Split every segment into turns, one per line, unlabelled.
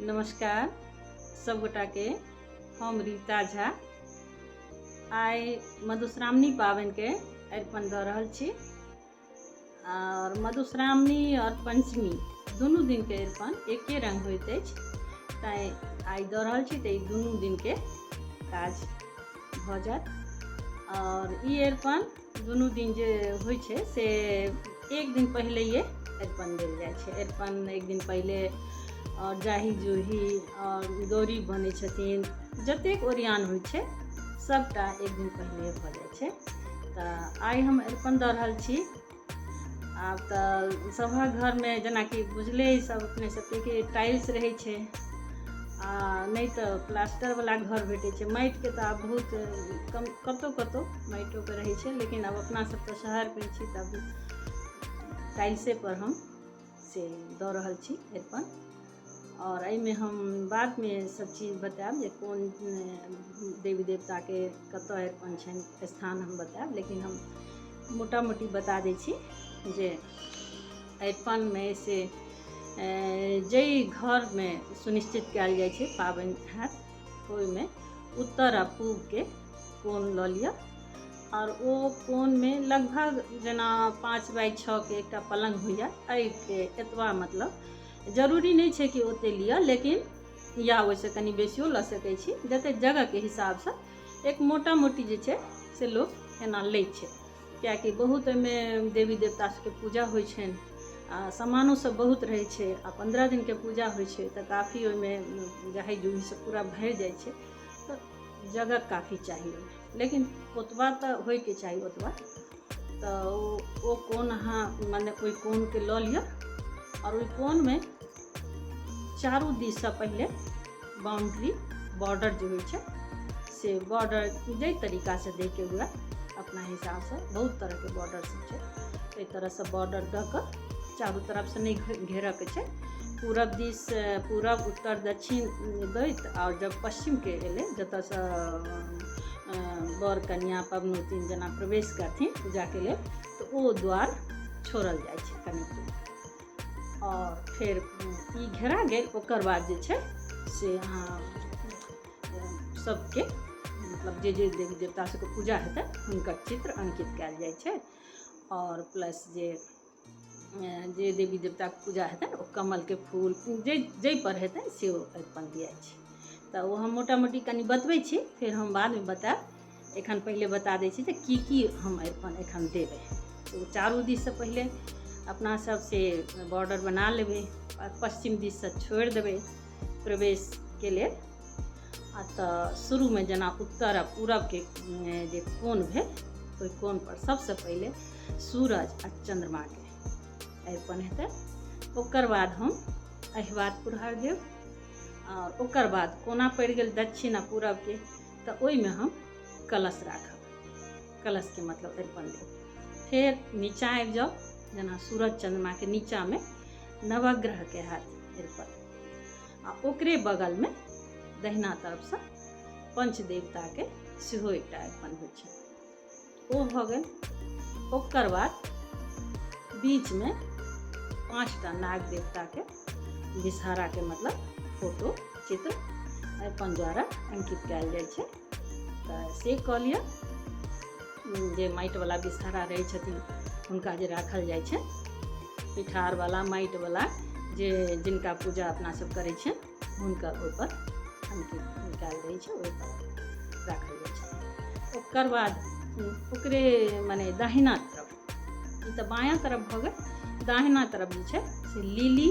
नमस्कार सबगोटाके, हम रीता झा आइ मधुश्रावणी पाबनिके अरिपन दऽ रहल छी। आओर मधुश्रावणी आओर पंचमी दुनू दिनके अरिपन एके रंग होइत अछि, तैँ आइ दऽ रहल छी तऽ ई दुनू दिनके काज भऽ जायत। आओर ई अरिपन दुनू दिन जे होइ छै से एक दिन पहिलैए अरिपन देल जाइ छै। अरिपन एक दिन पहिले आओर जाही जूही आओर गौरी बनै छथिन, जतेक ओरियान होइ छै सभटा एक दिन पहिले भऽ जाइ छै। तऽ आइ हम अरिपन दऽ रहल छी। आब तऽ सभक घरमे जेनाकि बुझले सब अपने सबके कि टाइल्स रहै छै आ नहि तऽ प्लास्टरवला घर भेटै छै। माटिके तऽ आब बहुत कम, कतहु कतहु माटिओके रहै छै, लेकिन आब अपना सब तऽ शहरमे छी तब टाइल्सेपर हम से दऽ रहल छी अरिपन। आओर एहिमे हम बादमे सब चीज बतायब जे कोन देवी देवताके कतऽ अरिपन छनि स्थान हम बतायब, लेकिन हम मोटा मोटी बता दै छी जे अरिपनमे से जाहि घरमे सुनिश्चित कयल जाइ छै पाबनि हैत ओहिमे उत्तर आ पूबके कोन लऽ लिअ आओर ओ कोनमे लगभग जेना 5 बाइ 6 के एकटा पलङ्ग होइए, एहिके एतबा मतलब जरूरी नहि छै कि ओते लिअ, लेकिन या ओहिसँ कनि बेसियो लऽ सकै छी, जतेक जगहके हिसाबसँ एक मोटा मोटी जे छै से लोक एना लै छै, किएकि बहुत ओहिमे देवी देवता सबके पूजा होइ छनि आ सामानो सब बहुत रहै छै आ 15 दिनके पूजा होइ छै तऽ काफी ओहिमे जाहि जूही सब पूरा भरि जाइ छै, तऽ जगह काफी चाही ओहिमे, लेकिन ओतबा तऽ होइके चाही ओतबा। तऽ ओ कोन अहाँ मने ओहि कोनके लऽ लिअ आओर ओहि कोनमे चारू दिससँ पहिले बाउंड्री बॉर्डर जे होइ छै से बॉर्डर जाहि तरीकासँ दैके हुए अपना हिसाबसँ, बहुत तरहके बॉर्डर सब छै, ताहि तरहसँ बॉर्डर दऽ कऽ चारू तरफसँ नहि घेरऽके छै, पूरब दिस पूरब उत्तर दक्षिण दैत, आओर जब पश्चिमके एलै जतऽसँ बर कनिया पबनौतिन जेना प्रवेश करथिन पूजाके लेल तऽ ओ द्वार छोड़ल जाइ छै कनिक दूर, आओर फेर ई घेरा गेल। ओकर बाद जे छै से अहाँ सबके मतलब जे जे देवी देवता सबके पूजा हेतै हुनकर चित्र अंकित कयल जाइ छै, आओर प्लस जे जे देवी देवताके पूजा हेतै ओ कमलके फूल जे जाहि पर हेतै से ओ अरिपन दियाइ छै। तऽ ओ हम मोटा मोटी कनि बतबै छी, फेर हम बादमे बतायब। एखन पहिले बता दै छी जे की की हम अरिपन एखन देबै। तऽ ओ चारू दिससँ पहिले अपना सब से बॉर्डर बना लेबै, पश्चिम दिससँ छोड़ि देबै प्रवेशके लेल। आ तऽ शुरूमे जेना उत्तर आ पूरबके जे कोण भेल ओहि कोणपर सबसँ पहिले सूरज आ चन्द्रमाके अरिपन हेतै, ओकर बाद हम अहिबात पुरहर देब, आओर ओकर बाद कोना पड़ि गेल दक्षिण आ पूरबके तऽ ओहिमे हम कलश राखब, कलशके मतलब अरिपन देब। फेर नीचाँ आबि जाउ, जेना सूरज चन्द्रमाके नीचाँमे नवग्रहके हैत अरिपन, आ ओकरे बगलमे दहिना तरफसँ पंचदेवताके सेहो एकटा अरिपन होइ छै, ओ भऽ गेल। ओकर बाद बीचमे 5टा नाग देवताके विषहाराके मतलब फोटो चित्र अरिपन द्वारा अंकित कयल जाइ छै, तऽ से कऽ लिअ। जे माटिवला विषहारा रहै छथिन हुनका जे राखल जाइ छै, पिठारवला माटिवला जे जिनका पूजा अपना सब करै छियनि हुनकर ओहिपर अंकित कयल रहै छै, ओहिपर राखल जाइ छै। ओकर बाद ओकरे मने दाहिना तरफ, ई तऽ बायाँ तरफ भऽ गेल, दाहिना तरफ जे छै से लिली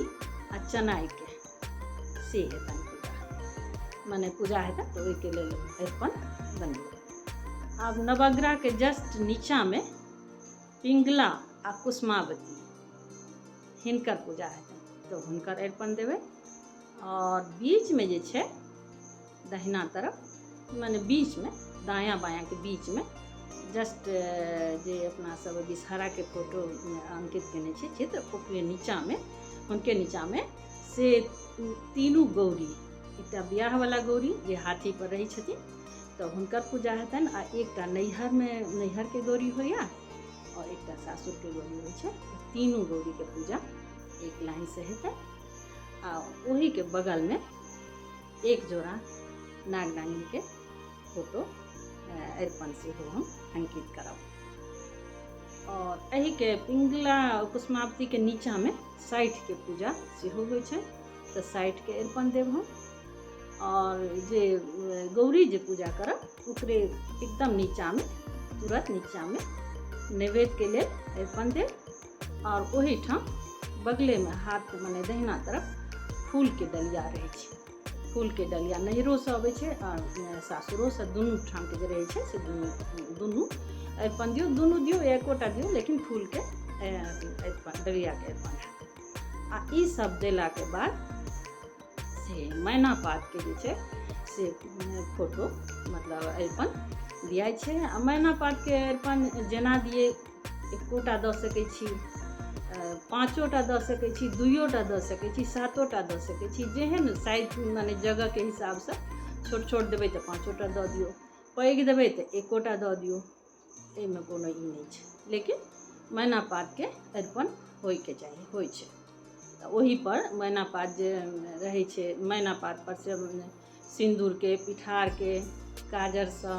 आ चनाइके से हेतनि पूजा, मने पूजा हेतनि तऽ ओहिके लेल अरिपन बनेबै। आब नवग्रहके जस्ट नीचाँमे पिंगला आ कुसुमावती हिनकर पूजा हेतनि तऽ हुनकर अरिपन देबै। आओर बीचमे जे छै दहिना तरफ मने बीचमे दायाँ बायाँके बीचमे जस्ट जे अपना सब विषहाराके फोटो अंकित केने छी चित्र, ओकरे नीचाँमे हुनके नीचाँमे से तीनू गौरी, एकटा बियाहवला गौरी जे हाथी पर रहै छथिन तऽ हुनकर पूजा हेतनि, आ एकटा नैहरमे नैहरके गौरी होइए आओर एकटा सासुरके गौरी होइ छै, तीनू गौरीके पूजा एक लाइनसँ हेतै। आ ओहीके बगलमे एक जोड़ा नाग नागिनके फोटो अरिपन सेहो हम अंकित करब। आओर एहिके पिंगला कुसुमावतीके नीचाँमे 60के पूजा सेहो होइ छै, तऽ 60के अरिपन देब हम। आओर जे गौरी जे पूजा करब ओकरे एकदम नीचाँमे, तुरत नीचाँमे नैवेद्यके लेल अरिपन देब। आओर ओहिठाम बगलेमे हाथ मने दहिना तरफ फूलके डलिया रहै छै। फूलके डलिया नैहरोसँ अबै छै आओर सासुरोसँ, दुनू ठामके जे रहै छै से दुनू अरिपन दियौ, दुनू दियौ, एकोटा दियौ, लेकिन फूलके अरिपन डलियाके अरिपन हैत। आ ई सब देलाके बाद से मैना पातके जे छै से फोटो मतलब अरिपन दियाइ छै। आ मैना पातके अरिपन जेना दियै, एकोटा दऽ सकै छी, 5टा दऽ सकै छी, 2टा दऽ सकै छी, 7टा दऽ सकै छी, जेहन साइज माने जगहके हिसाबसँ। छोट छोट देबै तऽ 5टा दऽ दियौ, पैघ देबै तऽ एकोटा दऽ दियौ, एहिमे कोनो ई नहि छै, लेकिन मैना पातके अरिपन होइके चाही, होइ छै। तऽ ओहिपर मैना पात जे रहै छै, मैना पात पर से सिन्दूरके, पिठारके, काजरसँ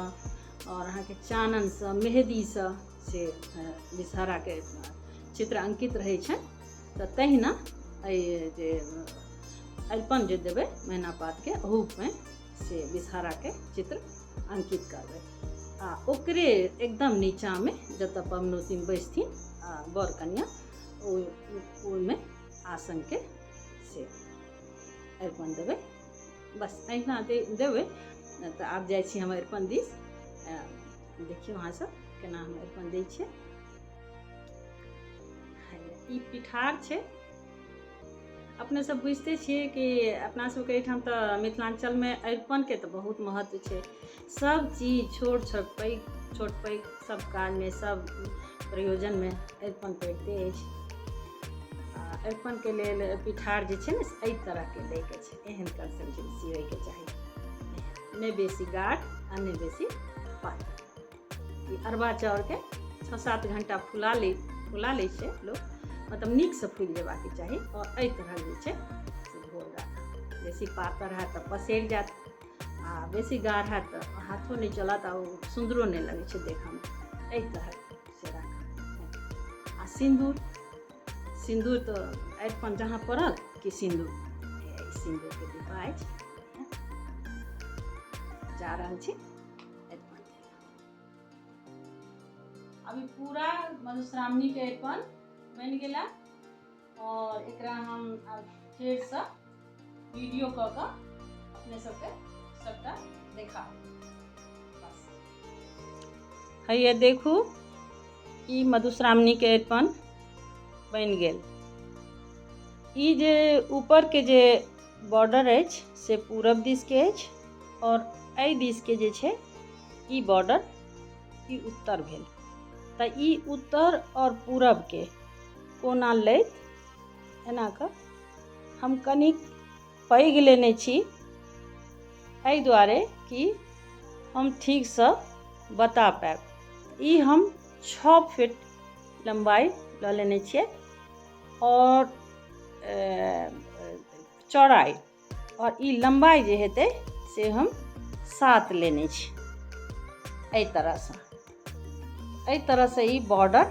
आओर अहाँके चाननसँ, मेहदीसँ से विषहराके चित्र अंकित रहै छै। तऽ तहिना एहि जे अरिपन जे देबै मैना पातके, ओहूमे से विषहराके चित्र अंकित करबै। आ ओकरे एकदम नीचाँमे जतऽ पबनौतिन बैसथिन आ बर कनिया, ओहिमे आसनके से अरिपन देबै। बस एहिना देबै। तऽ आब जाइ छी हम अरिपन दिस। देखियौ अहाँ सब केना हम अरिपन दै छियै। ई पिठार छै। अपने सब बुझिते छियै कि अपना सबके एहिठाम तऽ मिथिलाञ्चलमे अरिपनके तऽ बहुत महत्व छै। सब चीज छोट छोट पैघ, छोट पैघ सब काजमे, सब प्रयोजनमे अरिपन पड़िते अछि। आ अरिपनके लेल पिठार जे छै ने, एहि तरहके लैके छै, एहन कंसिस्टेंसी होइके चाही, नहि बेसी गाढ़ आ नहि बेसी पातर। ई अरबा चाउरके 6-7 घंटा फुला लै छै लोक, मतलब नीकसँ फुलि जेबाक चाही। आओर एहि तरहक जे छै से घोल राखब। बेसी पातर हैत तऽ पसरि जायत आ बेसी गाढ़ हैत तऽ हाथो नहि चलत आ ओ सुन्दरो नहि लगै छै देखऽमे। एहि तरहक से राखब। आ सिन्दूर, सिन्दूर तऽ अरिपन जहाँ पड़ल कि सिन्दूर, सिन्दूरके डिब्बा अछि। जा रहल छी अरिपन। अभी पूरा मधुश्रावणीके अरिपन बनि गेला और एकरा हम आब फेरसँ वीडियो कऽ कऽ अपने सबके सबटा देखाब। बस हैया देखू, ई मधुश्रावणीके अरिपन बनि गेल। ई जे ऊपरके जे बॉर्डर अछि से पूरब दिसके अछि और एहि दिसके जे छै ई बॉर्डर, ई उत्तर भेल। तऽ ई उत्तर और पूरबके कोना लैत एना कऽ हम कनिक पैघ लेने छी, एहि दुआरे कि हम ठीकसँ बता पायब। ई हम 6 फीट लम्बाइ लऽ लेने छियै और चौड़ाइ, और ई लम्बाइ जे हेतै से हम 7 लेने छी। एहि तरहसँ ई बॉर्डर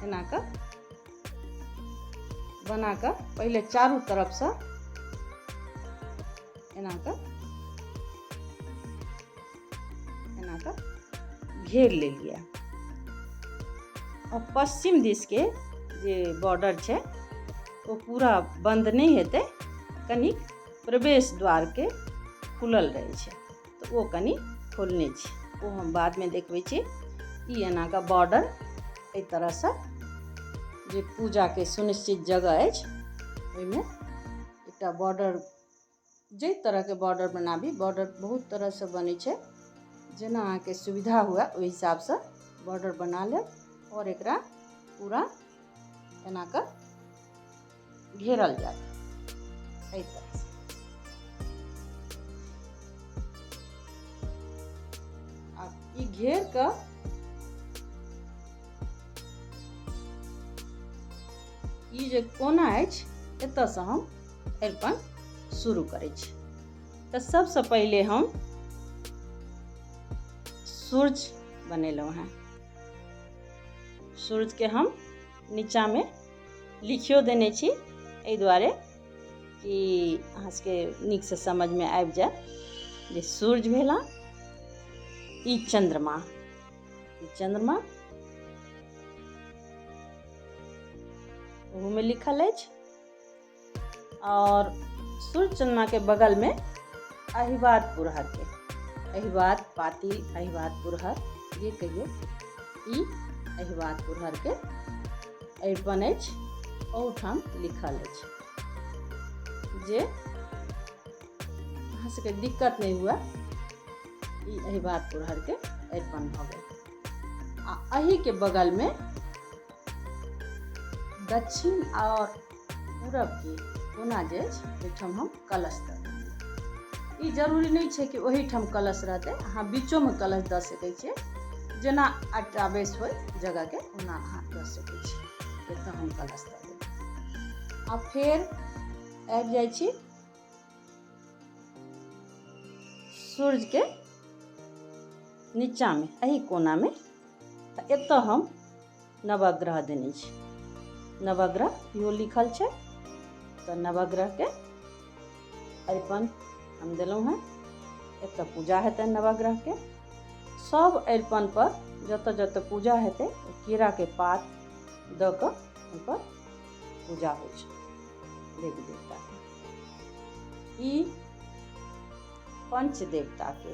एना कऽ बना कऽ पहिले चारू तरफसँ एना कऽ घेर लेलियै। आओर पश्चिम दिसके जे बॉर्डर छै ओ पूरा बन्द नहि हेतै, कनिक प्रवेश द्वारके खुलल रहै छै, तऽ ओ कनि खोलने छी, ओ हम बादमे देखबै छी। ई एना कऽ बॉर्डर एहि तरहसँ जे पूजाके सुनिश्चित जगह अछि ओहिमे एकटा बॉर्डर, जाहि तरहके बॉर्डर बनाबी, बॉर्डर बहुत तरहसँ बनै छै, जेना अहाँके सुविधा हुए ओहि हिसाबसँ बॉर्डर बना लेब आओर एकरा पूरा एना कऽ घेरल जायत एहि तरहसँ। आब ई घेर कऽ ई जे कोना अछि एतऽसँ हम अरिपन शुरू करै छी। तऽ सबसँ पहिले हम सूर्य बनेलहुँ हेँ। सूर्यके हम नीचाँमे लिखियो देने छी एहि दुआरे कि अहाँ सबके नीकसँ समझमे आबि जाय जे सूर्य भेला, ई चन्द्रमा, ई चन्द्रमा ओहूमे लिखल अछि। और सूर्य चन्द्रमाके बगलमे अहिबात पुरहरके, अहिबात पातिल, अहिबात पुरहर जे कहियौ, ई अहिबात पुरहरके अरिपन अछि, ओहूठाम लिखल अछि जे अहाँ सबके दिक्कत नहि हुए। ई अहिबात पुरहरके अरिपन भऽ गेल। आ एहिके बगलमे दक्षिण आओर पूरबके कोना जे अछि ओहिठाम हम कलश दऽ देलियै। ई जरूरी नहि छै कि ओहिठाम कलश रहतै, अहाँ बीचोमे कलश दऽ सकै छियै, जेना अटाबेस होइ जगहके ओना अहाँ दऽ सकै छी। एतऽ हम कलश दऽ देबै। आ फेर आबि जाइ छी सूर्यके नीचाँमे एहि कोनामे, तऽ एतऽ हम नवग्रह देने छी। नवग्रह इहो लिखल छै, तऽ नवग्रहके अरिपन हम देलहुँ हेँ। एतऽ पूजा हेतै नवग्रहके। सब अरिपन पर जतऽ जतऽ पूजा हेतै ओ केराके पात दऽ कऽ ओहिपर पूजा होइ छै देवी देवताके। ई पंचदेवताके,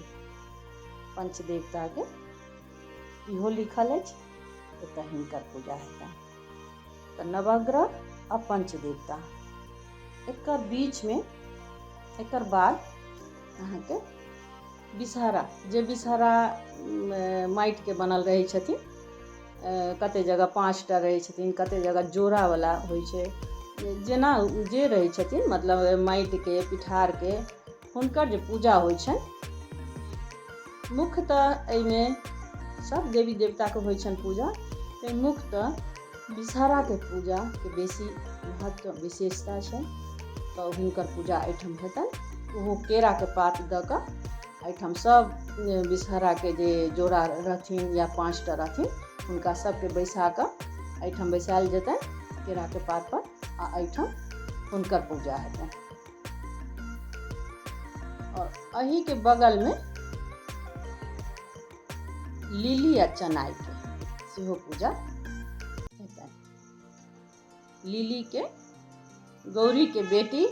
पंचदेवताके इहो लिखल अछि, एतऽ हिनकर पूजा हेतनि। तऽ नवग्रह आ पंचदेवता एकर बीचमे। एकर बाद अहाँके विषहरा, जे विषहरा माटिके बनल रहै छथिन, कते जगह 5टा रहै छथिन, कते जगह जोड़ावला होइ छै, जेना जे रहै छथिन, मतलब माटिके पिठारके हुनकर जे पूजा होइ छनि। मुख्यतः एहिमे सब देवी देवताके होइ छनि पूजा, मुख्यतः विषहराके पूजाके बेसी महत्व विशेषता छै, तऽ हुनकर पूजा एहिठाम हेतनि। ओहो केराके पात दऽ कऽ एहिठाम सब विषहराके जे जोड़ा रहथिन या 5टा रहथिन, हुनका सबके बैसा कऽ एहिठाम बैसायल जेतनि केराके पात पर, आ एहिठाम हुनकर पूजा हेतनि। और एहिके बगलमे लिली आ चनाइके सेहो पूजा हेतनि। लिलीके गौरीके बेटी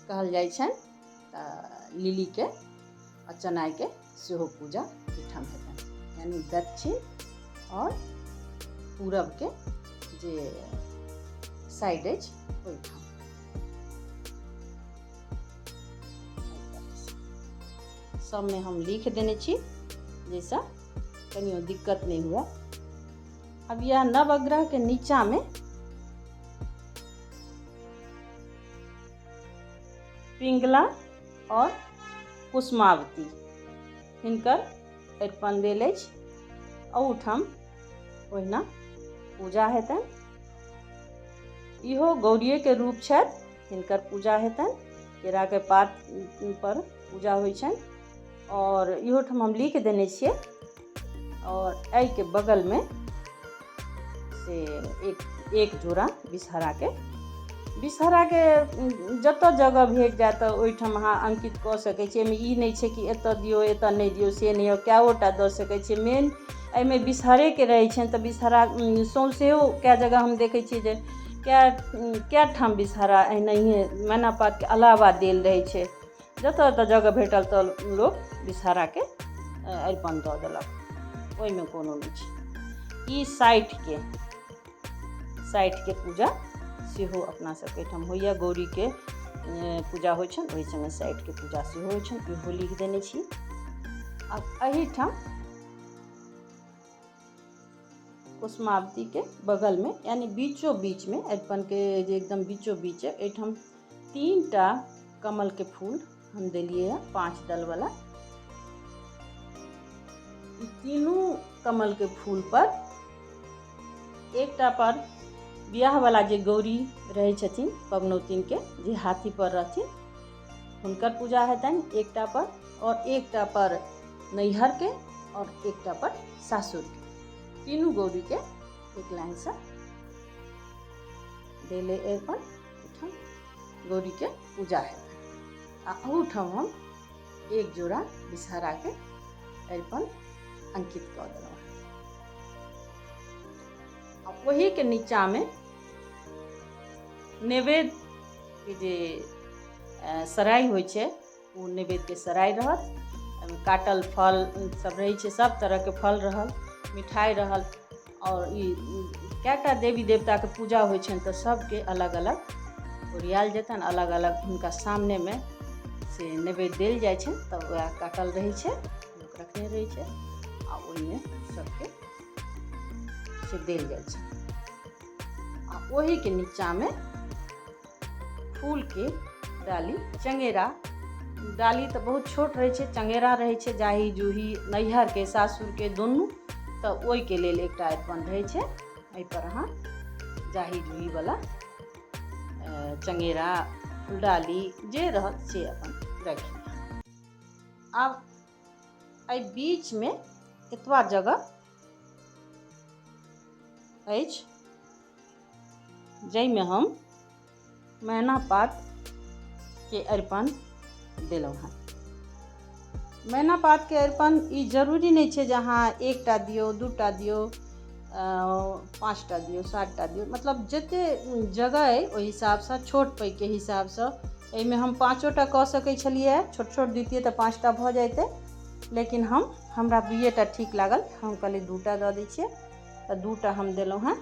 कहल जाइ छनि, तऽ लिलीके आ चनाइके सेहो पूजा एहिठाम हेतनि। यानी दक्षिण और पूरबके जे साइड अछि ओहिठाम सबमे हम लिख देने छी जाहिसँ कनियो दिक्कत नहि हुए। अब यह नवग्रह के नीचा में पिंगला और कुसुमावती हिनकर अरिपन देल अछि। ओहूठाम ओहिना पूजा हेतनि। इहो गौरिएके रूप छथि, हिनकर पूजा हेतनि। केराके पात पर पूजा होइ छनि। और इहो ठाम हम लिख देने छियै। और एहिके बगलमे से एक जोड़ा विषहराके, विषहराके जतऽ जगह भेट जायत तऽ ओहिठाम अहाँ अंकित कऽ सकै छियै। एहिमे ई नहि छै कि एतऽ दियौ एतऽ नहि दियौ, से नहि, कएओटा दऽ सकै छियै। मेन एहिमे विषहरेके रहै छनि, तऽ विषहरा सौँसेहो कए जगह हम देखै छियै जे कए ठाम विषहरा एनाहिए मैना पातके अलावा देल रहै छै। जतऽ जतऽ जगह भेटल तऽ लोक विषहराके अरिपन दऽ देलक, ओहिमे कोनो नहि छै। ई साठिके पूजा सेहो अपना सबके एहिठाम होइए। गौरीके पूजा होइ छनि, ओहि सङ्गे साठिके पूजा सेहो होइ छनि। इहो लिख देने छी। आब एहिठाम कुसुमावतीके बगलमे, यानी बीचो बीचमे अरिपनके जे एकदम बीचो बीच है, एहिठाम 3टा कमलके फूल हम देलियै हँ, 5 दलवला। ई तीनू कमलके फूल पर एकटा पर बियाहवला जे गौरी रहै छथिन पबनौतिनके, जे हाथीपर रहथिन, हुनकर पूजा हेतनि एकटा पर, आओर एकटा पर नैहरके आओर एकटा पर सासुरके। तीनू गौरीके एक लाइनसँ देले अरिपन, एहिठाम गौरीके पूजा हेतनि। आ अहूठाम हम एक जोड़ा विषहराके अरिपन अंकित कऽ देलहुँ। आ ओहीके नीचाँमे नैवेद्यके जे सराइ होइ छै, ओ नैवेद्यके सराइ रहत। ओहिमे काटल फल सब रहै छै, सब तरहके फल रहल, मिठाइ रहल। आओर ई कएटा देवी देवताके पूजा होइ छनि तऽ सबके अलग अलग ओरियाएल जेतनि, अलग अलग हुनका सामनेमे से नैवेद्य देल जाइ छनि। तब वएह काटल रहै छै, लोक रखने रहै छै, आ ओहिमे सबके से देल जाइ छै। आ ओहीके नीचाँमे फूलके डाली, चंगेरा डाली तऽ बहुत छोट रहै छै, चंगेरा रहै छै जाही जूही नैहरके सासुरके दुनू, तऽ ओहिके लेल एकटा अरिपन रहै छै। एहिपर अहाँ जाही जूहीवला चंगेरा फुलडाली जे रहत से अपन राखि लिअ। आब एहि बीचमे एतबा जगह अछि जाहिमे हम मैना पातके अरिपन देलहुँ हँ। मैना पातके अरिपन ई जरूरी नहि छै जे अहाँ एकटा दियौ, दूटा दियौ, 5टा दियौ, 7टा दियौ, मतलब जते जगह अइ ओहि हिसाबसँ, छोट पैघके हिसाबसँ। एहिमे हम 5टा कऽ सकै छलियै, छोट छोट दितियै तऽ 5टा भऽ जैतै, लेकिन हमरा 2टा ठीक लागल, हम कहलियै 2टा दऽ दै छियै, तऽ 2टा हम देलहुँ हँ।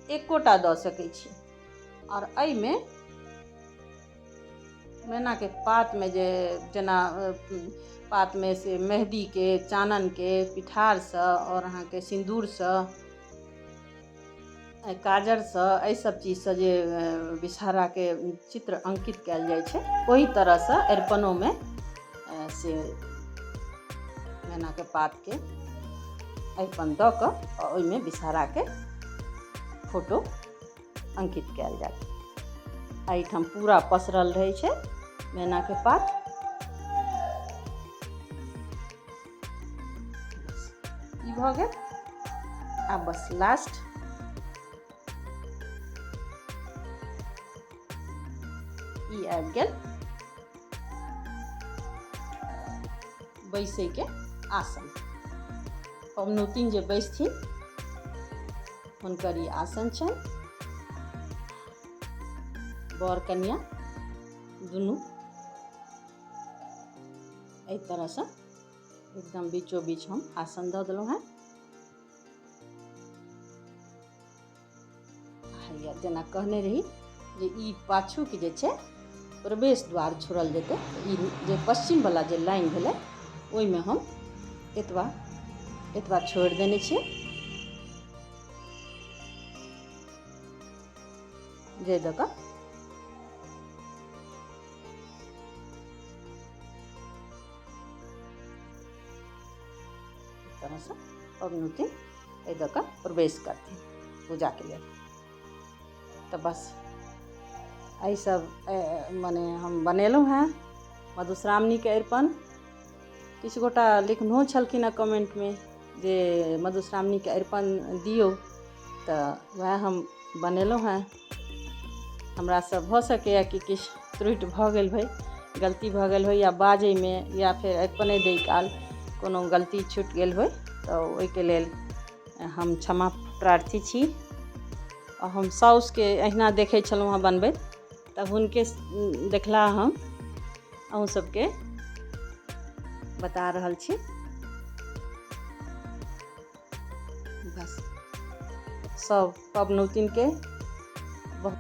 1टा दऽ सकै छी। आओर एहिमे मैनाके पातमे जे जेना पातमे से मेहदीके, चाननके, पिठारसँ आओर अहाँके सिन्दूरसँ, काजरसँ, एहि सब चीजसँ जे विषहराके चित्र अंकित कयल जाइ छै, ओहि तरहसँ अरिपनोमे से मैनाके पातके अरिपन दऽ कऽ ओहिमे विषहराके फोटो अंकित कयल जायत। एहिठाम पूरा पसरल रहै छै मैनाके पात। ई भऽ गेल। आब बस लास्ट ई आबि गेल बैसैके आसन। पबनौतिन जे बैसथिन हुनकर ई आसन छनि। बर कन्या दुनू एहि तरहसँ एकदम बीचो बीच हम आसन दऽ देलहुँ हेँ। हैया जेना कहने रही जे ई पाछूके जे छै प्रवेश द्वार छोड़ल जेतै, ई जे पश्चिमवला जे लाइन भेलै ओहिमे हम एतबा एतबा छोड़ि देने छियै, जे दऽ कऽ तरहसँ पबनौतिन एहि दऽ कऽ प्रवेश करथिन पूजाके लेल। तऽ बस एहि सब मने हम बनेलहुँ हेँ मधुश्रावणीके अरिपन। किछु गोटा लिखनहो छलखिन हेँ कमेन्टमे जे मधुश्रावणीके अरिपन दियौ, तऽ वएह हम बनेलहुँ हेँ। हमरासँ भऽ सकैए कि किछु त्रुटि भऽ गेल होइ, गलती भऽ गेल होइ, या बाजैमे या फेर अरिपने दै काल कोनो गलती छूटि गेल होइ, तऽ ओहिके लेल हम क्षमा प्रार्थी छी। आ हम साउसके अहिना देखै छलहुँ हेँ बनबैत, तऽ हुनके देखला हम अहूँ सबके बता रहल छी। बस सब पबनौतिनके बहुत